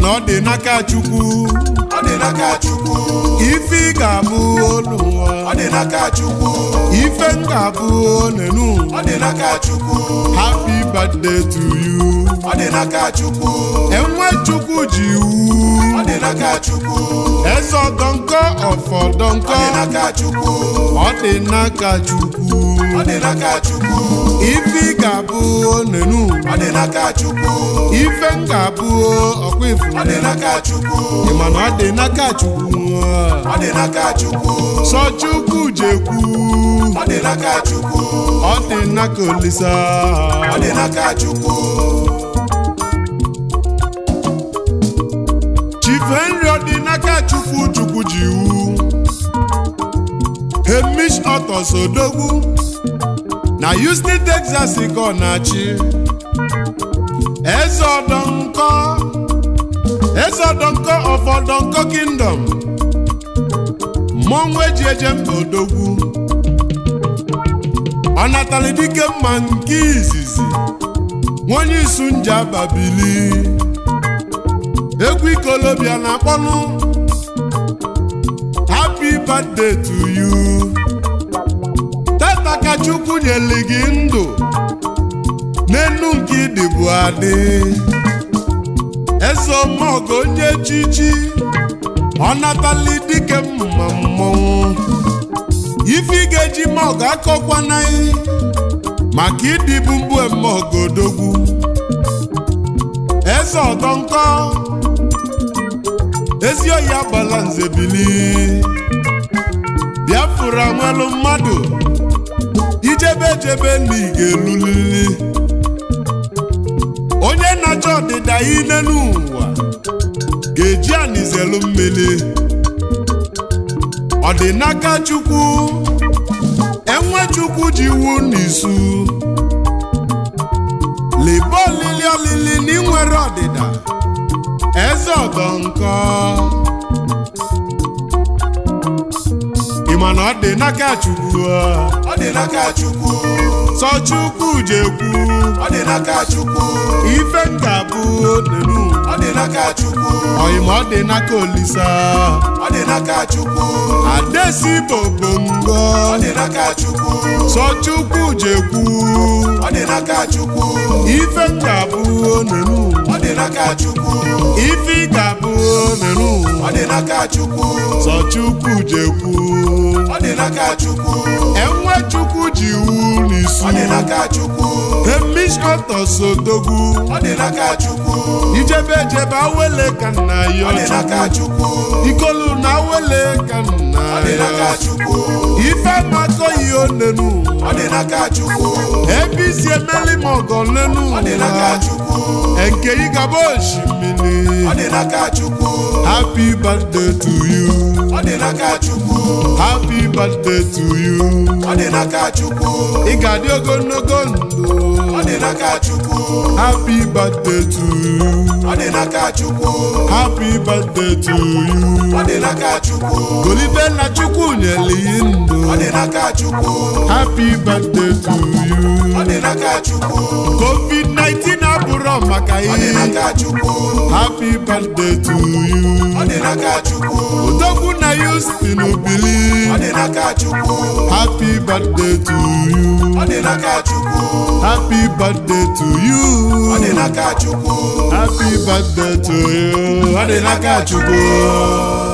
Ịma na ọ dị n'aka Chukwu. Ọ dị n'aka Chukwu. Ife ị ga-abụ n'ụwa. Ọ dị n'aka Chukwu. Ife m ga-abụ n'enu. Ọ dị n'aka Chukwu. Happy birthday to you. Ọ dị n'aka Chukwu. Enwe Chukwu ji iwu. Ọ dị n'aka Chukwu. Eze ọdọnkọ ọfọdọnkọ. Ọ dị n'aka Chukwu. Ọ dị n'aka Chukwu. Ọ dị n'aka Chukwu. Ife ị ga-abụ n'enu. Ọ dị n'aka Chukwu. Ife m ga-abụ ọkwa ifu. Ọ dị n'aka Chukwu. Ịma na ọ dị n'aka Chukwu. Ọ dị n'aka Chukwu. Sọ Chukwu jekwu. Ọ dị n'aka Chukwu. Ọ dị n'aka Olisa. Ọ dị n'aka Chukwu. Chief Henry ọ dị n'aka Chukwu. Chukwu ji iwu. Hamish Otos Odogwu na Houston, Texas ka ọ na-achị. Eze Ọdọnkọ, Eze Ọdọnkọ of Ọdọnkọ Kingdom. Mmọnwụ eji eje mba Odogwu. Ọ natali dike mma nke izizi. Nwonye isu nja babili. Egwu ikolobịa na-akpọnụ. Happy birthday to you. Tata ka Chukwu nyeli gị ndụ. N'enu nke ịdịbụ adị. Eze ọmọgọ onye chichi. Ọ natali dike mma mmọnwụ. Ife ị ga-eji mọgọ akọkwanaghị. Maka ịdịbụ mbụ emọgọ odogwu. Eze ọdọnkọ. Ezi oyi agbala nze bili. Biafra nwelu mmadụ. Ijebe ejebe na ị ga-elulili. Onye na-achọ ọdịda ine n'ụwa ga-eji anizelu mmiri. Ọ dị n'aka Chukwu. Enwe Chukwu ji wu n'isu. Libe olili olili na inwere ọdịda. Eze ọdọnkọ. Ịma na ọ dị n'aka Chukwu. Ọ dị n'aka Chukwu. Sọ Chukwu jekwu. Ọ dị n'aka Chukwu. Ife m ga-abụ n'enu. Ọ dị n'aka Chukwu. Ọyịma ọ dị n'aka Olisa. Ọ dị n'aka Chukwu. Adesi Bobongo. Ọ dị n'aka Chukwu. Sọ Chukwu jekwu. Ọ dị n'aka Chukwu. Ife m ga-abụ n'enu. Ọ dị n'aka Chukwu. Ife ị ga-abụ n'enu. Ọ dị n'aka Chukwu. Sọ Chukwu jekwu. Ọ dị n'aka Chukwu. Enwe Chukwu ji iwu n'isu. Ọ dị n'aka Chukwu. Hamish Otos Odogwu. Ọ dị n'aka Chukwu. Ijebe ejebe awele ka nna ya. Ọ dị n'aka Chukwu. Ikolu na awele ka nna Ọ dị n'aka ya. Chukwu. Ife makoyi onenu. Ọ dị n'aka Chukwu. Ebe isi emeli mọgọ nenu. Ọ dị n'aka Chukwu. Nke ịgaba osimiri. Ọ dị n'aka Chukwu. Happy birthday to you. Ọ dị n'aka Chukwu. Happy birthday to you. Ọ dị n'aka Chukwu. Ị ga-adị ogologo ndụ. Ọ dị n'aka Chukwu. Happy birthday to you. Ọ dị n'aka Chukwu. Happy birthday to you. Ọ dị n'aka Chukwu. Golibe na Chukwu nyere yi ndụ. Ọ dị n'aka Chukwu. Happy birthday to you. Ọ dị n'aka Chukwu. COVID-19 abụrọ maka Ọ dị ihe. n'aka Chukwu. Happy birthday to you. Ọ dị n'aka Chukwu. Odogwu na Houston bili. Ọ dị n'aka Chukwu. Happy birthday to you. Ọ dị n'aka Chukwu. Happy birthday to you. Ọ dị n'aka Chukwu. Happy birthday to you. Ọ dị n'aka Chukwu.